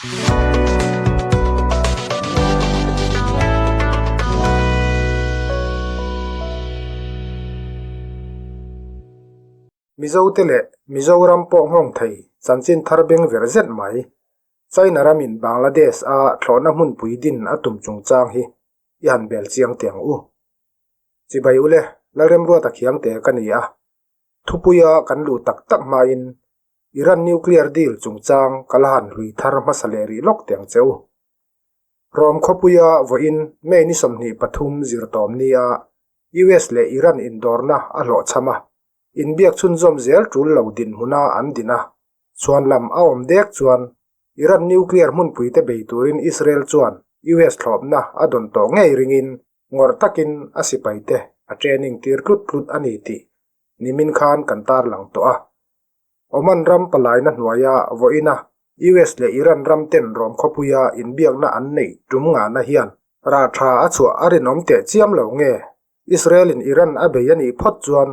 Mizote leh Mizoram pawh nghawng thei chanchin thar beng ver zet mai. China ramin Bangladesh a thlawhna hmunpui din a tum chungchang hi i han bel chiang teh ang u. Chibai ule, Lalremruata Khiangte ka ni a. Thupuia kan luh tak tak hmain Iran nuclear deal chungchang ka la han hlui thar hmasa leh rih lawk teh ang che u. Rom khawpuia vawiin May ni 23 zirtawm nia US leh Iran indawrna a hlawhchham a, inbiak chhunzawm zel tul lo dinhmuna an din a, chhuan lam a awm dek chuan Iran nuclear hmunpuite bei turin Israel chuan US thlawpna a dawn tawh ngei ringin ngawrh takin a sipaite a training tir tlut tlut a ni tih nimin khan kan tarlang tawh a. Oman ram palaina hnuaia vawiina US leh Iran ram ten Rom khawpuia inbiakna an neih tum ngahna hian rah tha a chhuah a rinawm teh chiam lo nge? Israel-in Iran a bei a nih phawt chuan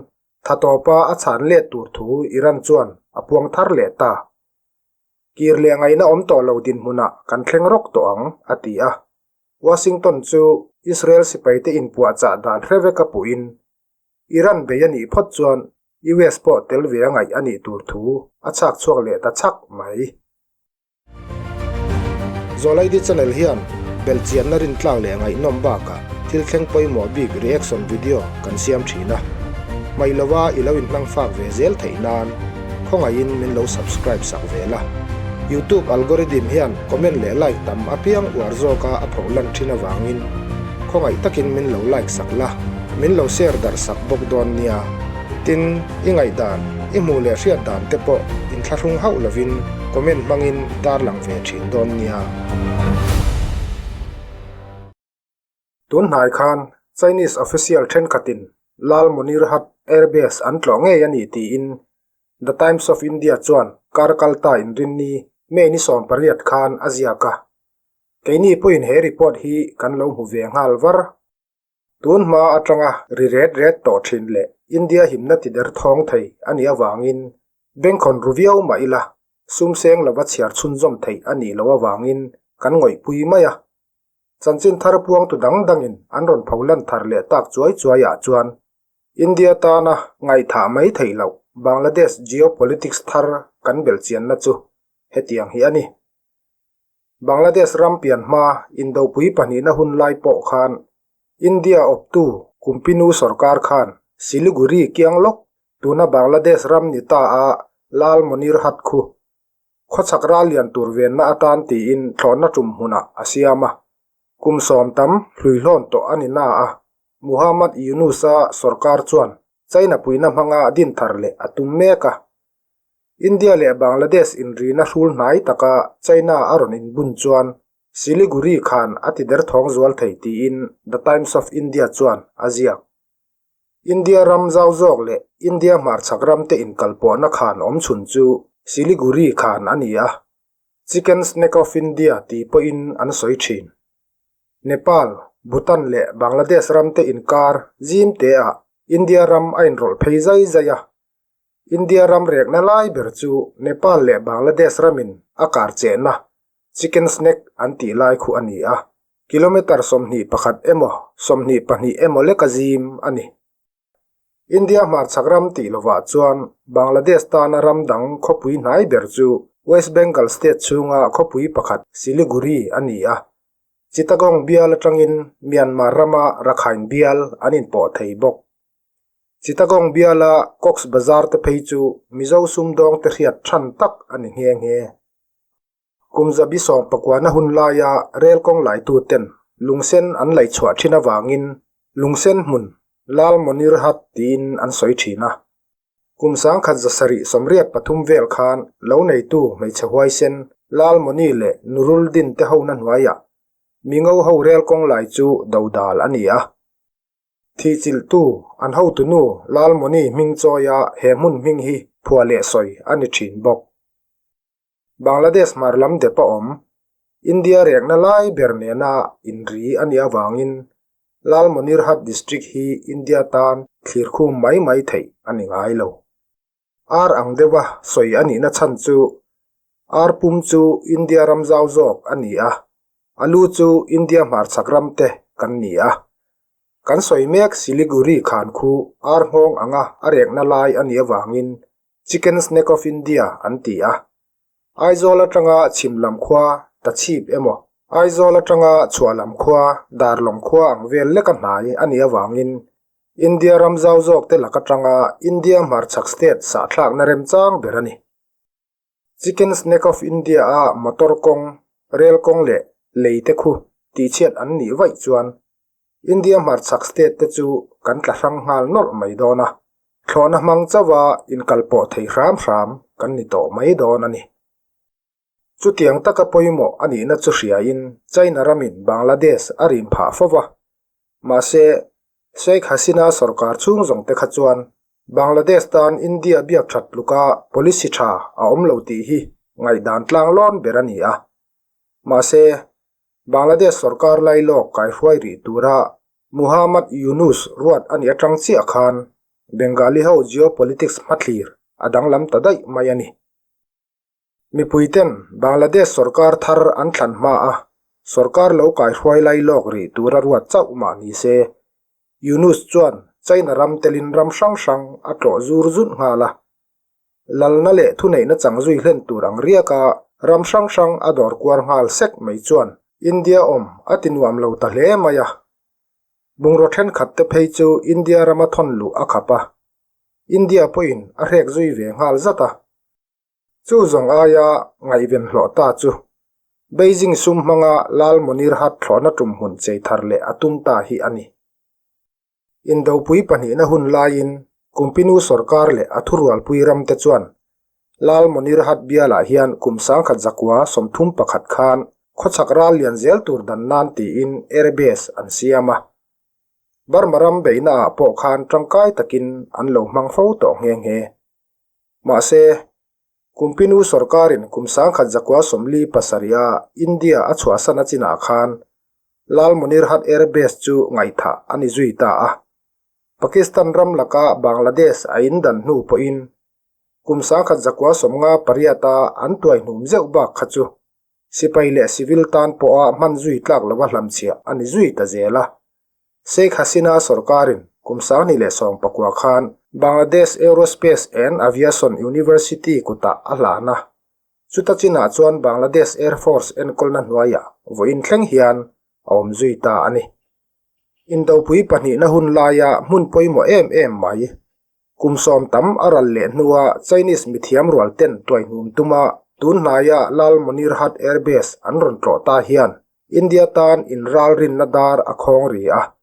tha tawpa a chhan let tur thu Iran chuan a puang thar leh ta. Kir leh ngaihna awm tawh lo dinhmunah kan thleng rawk tawh ang, a ti a. Washington chu Israel sipaite inpuahchah dan hre veka puhin Iran bei a nih phawt chuan US pawh tel ve a ngaih a nih tur thu a chhak chhuak leh ta chhak mai. Zawlaidi channel hian belhchianna rintlak leh ngaihnawm bakah thil thleng pawimawh bik reaction video kan siam thin a. Hmaih lova i lo inhmang fak ve zel theih nan khawngaihin min lo subscribe sak ve la. YouTube algorithm hian comment leh like tam apiang uar zawka a phoh lan thin avangin khawngaih takin min lo like sak la. Min lo share darh sak bawk dawn nia. Tin, i ngaihdan, i hmuh leh hriat dan te pawh inthlahrung hauh lovin comment hmangin i tarlang ve thin dawn nia. Tun hnai khan Chinese official thenkhatin Lal Monirhat Airbase an tlawh ngei a ni tiin The Times of India chuan kar kalta inrinni May ni 18 khan a ziak a. Keini pawhin he report hi kan lo hmu ve nghal var. Tun hma atanga ri ret ret tawh thin leh India himna ti der thawng thei a nih avangin bengkhawn ru viau mah ila sum seng lova chhiar chhunzawm theih a nih loh avangin kan ngawihpui mai a. Chanchin thar puangtu dang dangin an rawn pho lan thar leh tak chuai chuaiah chuan India tana ngaihthah mai theih loh Bangladesh geopolitics thar kan belhchianna chu hetiang hi a ni. Bangladesh ram pian hma indopui pahnihna hun lai pawh khan India awptu Kumpinu sorkar khan Siliguri kiang lawk tuna Bangladesh ram ni ta a Lal Monirhat khu khawchhak ral lian tur venna atan tiin thlawhna tum hmunah a siam a. Kum sawm tam hluihlawn tawh a ni na a, Muhammad Yunus-a sorkar chuan China puihna hmanga din thar leh a tum mek a. India leh Bangladesh inrina hrul hnai taka China a rawn inbun chuan Siliguri khan a ti derthawng zual thei tiin The Times of India chuan a ziak. India ram zau zawk leh India hmarchhak ramte inkalpawhna khan awm chhun chu Siliguri khan a ni a, Chicken's Neck of India ti pawhin an sawi thin. Nepal, Bhutan leh Bangladesh ramte inkar zim teah India ram a inrawlh phei zai zai a, India ram rekna lai ber chu Nepal leh Bangladesh ramin a kar chehna Chicken's Neck an tih lai khu a ni a, kilometre 21 emaw 22 emaw leka zim a ni. India hmarchhak ram tih lovah chuan Bangladesh tana ram dang khawpui hnai ber chu West Bengal state chhunga khawpui pakhat Siliguri a ni a, Chittagong bial atangin Myanmar rama Rakhine bial an inpawh thei bawk. Chittagong biala Cox's Bazar te phei chu Mizo sumdawng te hriat than tak a ni nghe nghe. Kum zabi sawm pakuana hun laia rel kawng laitu ten lungsen an laih chhuah thin avangin lungsen hmun Lal Monirhat tiin an sawi thin a. Kum sangkhat zasarih 83 vel khan lo neitu hmeichhe huaisen Lal Moni leh Nurul Din te hona hnuaiah Mingo ho rel kawng lai chu dodal a ni a. Thihchilhtu an hotunu Lalmoni hming chawia he hmun hming hi phuah leh sawi a ni thin bawk. Bangladesh hmar lam dep a awm, India rekna lai ber nena inri a nih avangin Lalmonirhat District hi India tan thlir khum mai mai theih a ni ngai lo. Ar ang deuha sawi a nihna chhan chu. Ar pum chu India ram zau zawk a ni a, a lu chu India hmarchhak ram te kan ni a. Kan sawi mek Siliguri khan khu ar nghawng anga a rekna lai a nih avangin Chicken's Neck of India an ti a. Aizawl atanga chhim lam khua Tachhip emaw, Aizawl atanga chhuah lam khua Darlawng khua ang vel leka hnai a nih avangin India ram zau zawk te lak atanga India hmarchhak state sahthlakna remchang ber a ni. Chicken's Neck of India a motor kawng, rel kawng leh lei te khu tihchhiat an nih vaih chuan India hmarchhak state te chu kan tla hrang nghal nawlh mai dawn a, thlawhna hmang chauha inkalpawh thei hram hram kan ni tawh mai dawn a ni. Chutiang taka pawimawh a nihna chu hriain China ramin Bangladesh a rin phah fo va, mahse Sheikh Hasina sorkar chhung zawng te kha chuan Bangladesh tan India biak that tluka policy tha a awm lo tih hi ngaihdan tlanglawn ber a ni a. Mahse, Bangladesh sorkar lailawk kaihruai rih tura Muhammad Yunus ruat a nih atang chiah khan Bengali ho geopolitics hmathlir a danglam ta daih mai a ni. Mipuiten Bangladesh sorkar thar an thlan hma a, sorkar lo kaihruai lailawk rih tura ruat chauh mah ni se, Yunus chuan China ram telin ram hrang hrang a tlawh zur zut nghal a. Lalna leh thuneihna chang zui hlen tur ang riaka ram hrang hrang a dawr kuar nghal sek mai chuan India awm a ti nuam lo ta hle mai a. Bungraw thenkhat te phei chu India rama thawn luh a khap a, India pawhin a hrek zui ve nghal zat a. Chu zawng aia ngaihven hlawh ta chu Beijing sum hmanga Lal Monirhat thlawhna tum hmun chei thar leh a tum ta hi a ni. Indopui pahnihna hun laiin Kumpinu sorkar leh a thurualpui ramte chuan Lal Monirhat bialah hian kum 1931 khan khawchhak ral lian zel tur dan nan tiin airbase an siam a. Burma ram beihnaah pawh khan tangkai takin an lo hmang fo tawh nghe nghe. Mahse, Kumpinu sorkarin kum 1947 a India a chhuahsan a chinah khan Lal Monirhat Air Base chu ngaihthah a ni zui ta a. Pakistan ram laka Bangladesh a indan hnu pawhin kum 1958 a an tuaihnum zeuh bak kha chu sipai leh civil tan pawha hman zui tlak lova hlamchhiah a ni zui ta zel a. Sheikh Hasina sorkarin kum 2019 khan Bangladesh Aerospace and Aviation University kutah a hlan a, chuta chinah chuan Bangladesh Air Force enkawlna hnuaiah vawiin thleng hian a awm zui ta a ni. Indopui pahnihna hun laia hmun pawimawh em em mai, kum sawm tam a ral leh hnua Chinese mithiam rual ten tuaihnum tuma tun hnaia Lal Monirhat Air Base an rawn tlawh ta hian India tan inralrinna dar a khawng ri a.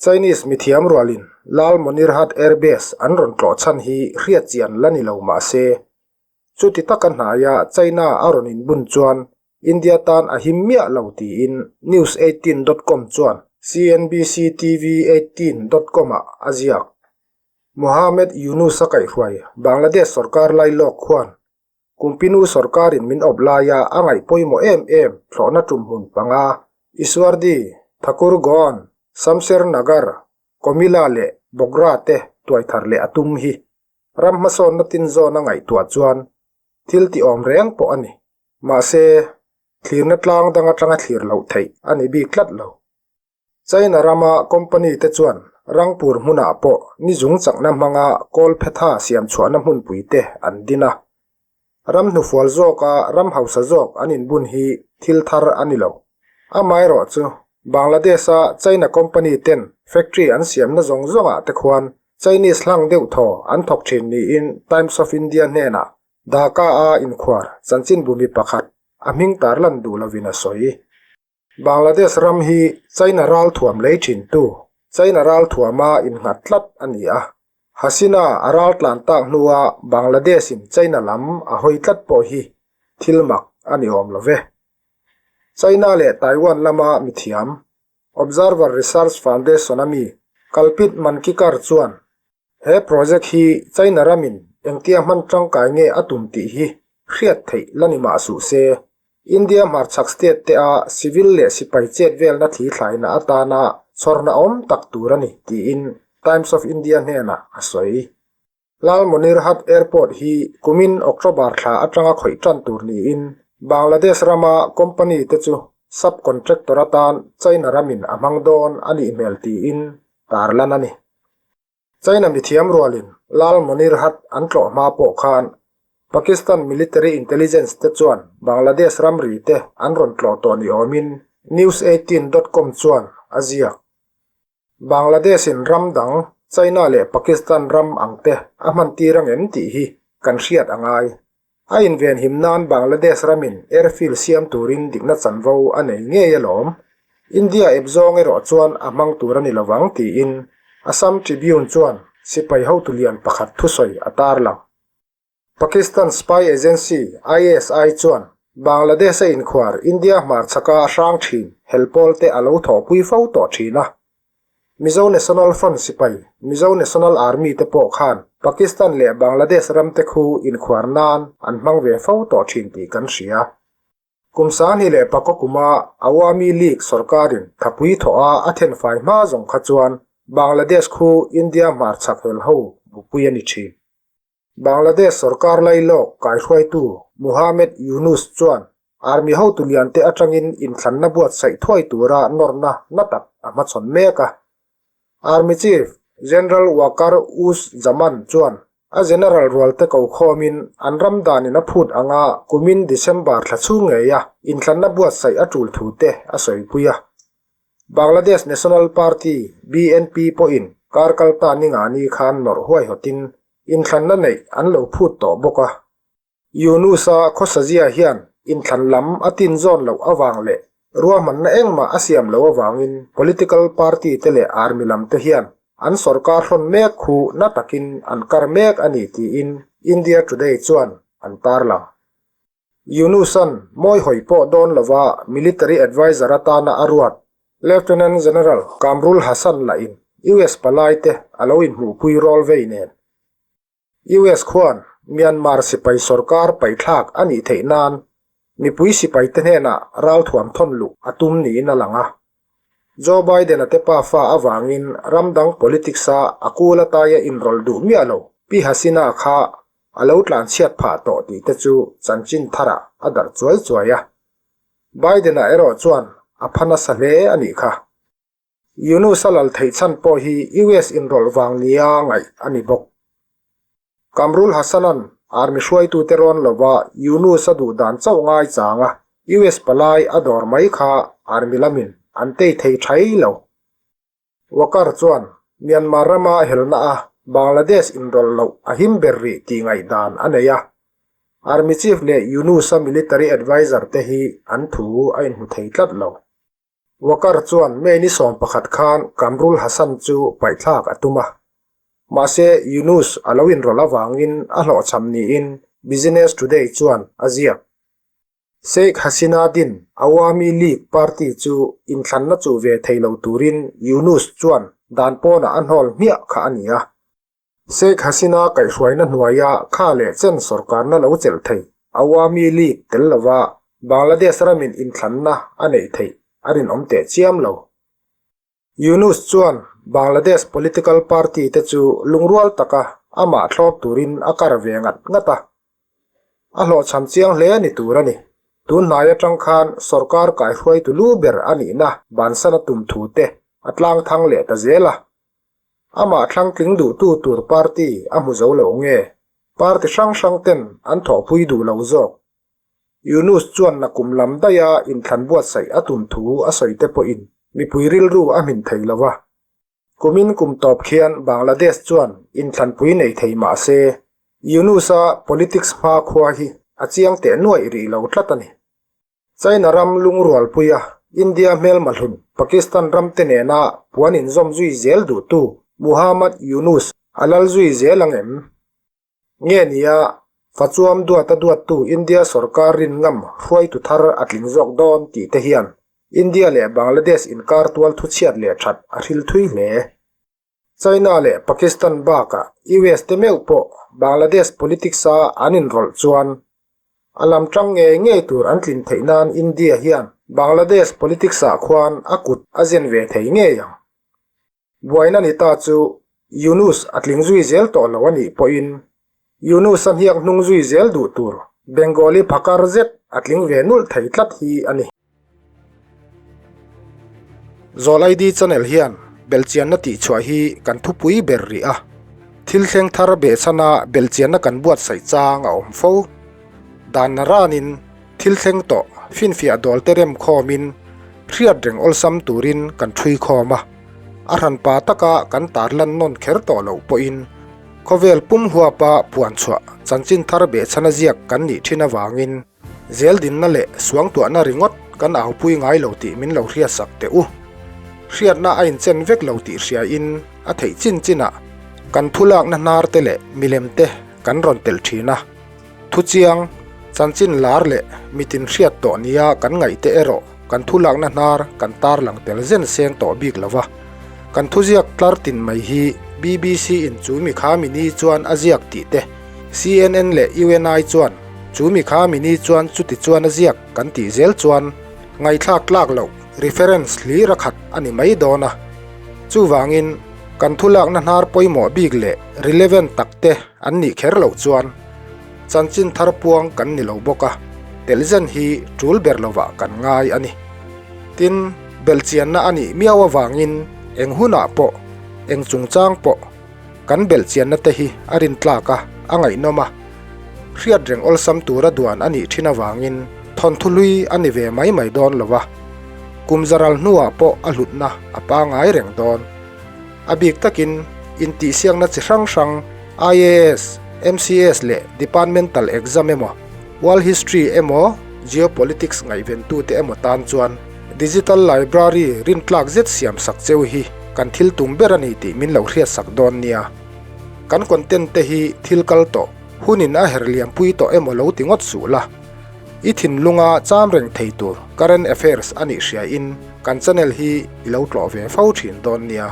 Chinese mithiam rualin Lal Monirhat Air Base an rawn tlawh chhan hi hriatchian la ni lo mah se, chuti taka hnaia China a rawn inbun chuan India tan a him miah lo tiin News 18 dot com chuan CNBC TV 18 dot com ah a ziak. Mohammed Yunus a kaihhruai Bangladesh sorkar lailawk khuan Kumpinu sorkarin min awp laia a ngaih pawimawh em em thlawhna tum hmun panga Iswardi, Thakurgaon, Samser Nagar, Komila leh Bogra te tuaithar leh a tum hi ram hmasawnna tin zawn a ngaihtuah chuan thil ti awm reng pawh a ni. Mahse, thlirna tlang dang atanga thlir loh theih a ni bik tlat lo. China rama company te chuan Rangpur hmunah pawh ni zung chakna hmanga kawl phetha siam chhuahna hmunpui te an din a. Ram hnufual zawka ram hausa zawk an inbun hi thil thar a ni lo. Amaherawhchu, Bangladesh-a China company ten factory an siamna zawng zawngah te khuan Chinese hlang deuh thaw an thawk thin niin Times of India hnenah Dhaka-a inkhuar chanchinbu mi pakhat a hming tarlan duh lovin a sawi. Bangladesh ram hi China ralthuam lei thintu China ralthuama innghat tlat a ni a. Hasina a raltlan tak hnua Bangladesh-in China lam a hawi tlat pawh hi thil mak a ni awm lo ve. China leh Taiwan lama mithiam, Observer Research Foundation-a mi Kalpit Mankikar chuan He project hi China ramin engtia hman tangkai nge a tum tih hi hriat theih la ni mah suh se. India hmarchhak state te a civil leh sipai chet velna thli thlaina atana chhawrna awm tak tur a ni tiin Times of India hnenah a sawi. Lalmonirhat Airport hi kumin October thla atanga khawih tan tur niin Bangladesh rama company te chu sub-contractor atan China ramin a hmang dawn a nih hmel tiin tarlan a ni. China mithiam rualin Lalmonirhat an tlawh hma pawh khan Pakistan military intelligence te chuan Bangladesh ramri te an rawn tlawh tawh ni awmin News 18 dot com chuan a ziak. Bangladesh-in ram dang, China leh Pakistan ram ang te a hman tir ang em tih hi kan hriat a ngai. A invenhim nan Bangladesh ramin airfield siam turin dikna chanvo a nei ngei alawm. India ep zawng erawh chuan a hmang tur a ni lovang tiin Assam Tribune chuan sipai hotu lian pakhat thusawi a tarlang. Pakistan spy agency ISI chuan Bangladesh-a inkhuar India hmarchhaka a hrang thin hel pawl te a lo thawhpui fo tawh thin a. Mizo National Front sipai, Mizo National Army te pawh khan Pakistan leh Bangladesh ram te khu inkhuar nan an hmang ve fo tawh thin tih kan hria. Kum 20 leh pakaw kuma Awami League sorkarin thapui thawha a thenfai hma zawng kha chuan Bangladesh khu India hmarchhak hel ho bupui a ni thin. Bangladesh sorkar lailawk kaihruaitu Muhammad Yunus chuan army hotu liante atangin inthlanna buatsaih thuai tura nawrna na tak a hmachhawn mek a. Army Chief General Waqar Uz Zaman chuan a general rualte ko khawmin an ram danin a phut anga kumin December thla chhung ngeia inthlanna buatsaih a tul thu te a sawipui a. Bangladesh National Party, BNP, pawhin kar kalta ningani khan nawrh huaihawtin inthlanna neih an lo phut tawh bawk a. Yunus-a khawsazia hian inthlan lam a tin zawn loh avang leh ruahmanna engmah a siam loh avangin political party te leh army lam te hian an sorkar hrawn mek khu na takin an kar mek a ni tiin India Today chuan an tarlang. Yunus-a'n mawi hawi pawh dawn lova military adviser atana a ruat Lieutenant General Kamrul Hassan lahin US palaite a lo inhmuhpui rawl vei nen. US khuan Myanmar sipai sorkar paihthlak a nih theih nan mipui sipaite hnenah ralthuam thawn luh a tum niin a lang a. Joe Biden-a te pafa avangin ram dang politics-a a kul ataia inrawlh duh miah lo Pi Hasina kha A lo tlanchhiat phah tawh tih te chu chanchin tharah a darh chuai chuai a. Biden-a erawh chuan a pha nasa hle a nih kha. Yunus-a lal theih chhan pawh hi US inrawlh vang nia ngaih a ni bawk. Kamrul Hassan-a'n army hruaitute rawn lova Yunus-a duh dan chauh ngai chang a, US palai a dawr mai kha army lamin an tei thei thai lo. Wakar chuan Myanmar rama helna a Bangladesh inrawlh loh a him ber rih tih ngaihdan a nei a. Army Chief leh Yunus-a military adviser te hi an thu a inhmu thei tlat lo. Wakar chuan May ni 11 khan Kamrul Hassan chu paihthlak a tum a. Mahse, Yunus a lo inrawlh avangin a hlawhchham niin Business Today chuan a ziak. Sheikh Hasina din Awami League party chu inthlanna chuh ve thei lo turin Yunus chuan dan pawnah a hnawl hmiah kha a ni a. Sheikh Hasina kaihhruaina hnuaia kha leh chen sorkarna lo chelh thei Awami League tel lova Bangladesh ramin inthlanna a neih theih a rinawm teh chiam lo. Yunus chuan Bangladesh political party te chu lungrual taka amah thlawp turin a kar ve ngat ngat a. A hlawhchham chiang hle ni tur a ni. Tun hnai atang khan sorkar kaihruaitu lu ber a nihna bansan a tum thu te a tlang thang leh ta zel a. Amah thlangtling duhtu tur party a hmu zo lo nge? Party hrang hrang ten an thawhpui duh lo zawk. Yunus chuan nakum lam daiha inthlan buatsaih a tum thu a sawi te pawhin mipui rilru a hmin thei lo va. Kumin kum tawp khian Bangladesh chuan inthlanpui nei thei mah se, Yunus-a politics hmakhua hi a chiang teh nuaih rih lo tlat a ni. China ram lungrualpuia India hmelma hlun Pakistan ram te nena puan inzawm zui zel duhtu Muhammad Yunus a lal zui zel ang em? Nge nia, fachuam duata duattu India sorkar rin ngam hruaitu thar a tling zawk dawn tih te hian India leh Bangladesh inkar tual thuchhiat leh that a hril thui hle. China leh Pakistan bakah US te meuh pawh Bangladesh politics-a an inrawlh chuan a lam tang ngei ngei tur an tlin theih nan India hian Bangladesh politics-ah khuan a kut a zen ve thei ngei ang. Buaina ni ta chu Yunus a tling zui zel tawh lo a nih pawhin Yunus-a hniak hnung zui zel duh tur Bengali phakar zet a tling ve nulh thei tlat hi a ni. Zawl ID channel hian belhchianna tihchhuah hi kan thupui ber rih a, thil thleng thar behchhana belhchianna kan buatsaih chang a awm fo. Dan ranin thil thleng tawh finfiah dawl te rem khawmin hriat reng awlsam turin kan ṭhui khawm a, a hranpa taka kan tarlan nawn kher tawh loh pawhin khawvel pum huapa puan chhuah chanchin thar behchhana ziak kan nih ṭhin avangin zeldinna leh suangtuahna ringawt kan aupui ngai lo tih min lo hriatsak teh u. Hriatna a inchen vek lo tih hriain a theih chin chinah kan thulakna hnar te leh milem te kan rawn telh ṭhin a. Thuchiang, chanchin lar leh mitin hriat tawh nia kan ngaihte erawh kan thulakna hnar kan tarlang tel zen seng tawh bik lo va. Kan thuziak tlar tin mai hi BBC in chu mi kha mi ni chuan a ziak tih te, CNN leh UNI chuan chu mi kha mi ni chuan chuti chuan a ziak kan tih zel chuan ngaihthlak tlak loh reference hlir a khat a ni mai dawn a. Chuvangin, kan thulakna hnar pawimawh bik leh relevant tak te an nih kher loh chuan chanchin thar puang kan ni lo bawk a, telh zen hi tul ber lovah kan ngai a ni. Tin, belhchianna a nih miau avangin eng hunah pawh, eng chungchang pawh kan belhchianna te hi a rintlak a, a ngaihnawm a, hriat reng awlsam tura duan a nih thin avangin thawnthu hlui a ni ve mai mai dawn lo va, kum zaral hnuah pawh a hlutna a pangai reng dawn. A bik takin intihsiakna chi hrang hrang IAS, MCS leh Departmental Exam emaw, World History emaw, Geopolitics ngaihventute emaw tan chuan Digital Library rintlak zet siam sak cheu hi kan thil tum ber a ni tih min lo hriatsak dawn nia. Kan content te hi thil kal tawh, hunin a her liampui tawh emaw lo ti ngawt suh la. I thinlunga cham reng thei tur Current Affairs a nih hriain kan channel hi i lo tlawh ve fo thin dawn nia.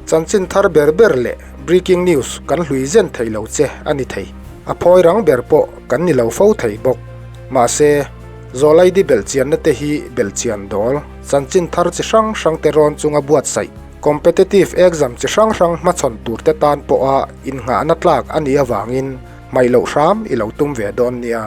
Chanchin thar ber ber leh breaking news kan hlui zen thei lo che a ni thei. A phawi rang ber pawh kan ni lo fo thei bawk. Mahse, Zawlaidi belhchianna te hi belhchian dawl, chanchin thar chi hrang hrang te rawn chunga buatsaih, competitive exam chi hrang hrang hmachhawn tur te tan pawha innghahna tlak a nih avangin hmaih loh hram i lo tum ve dawn nia.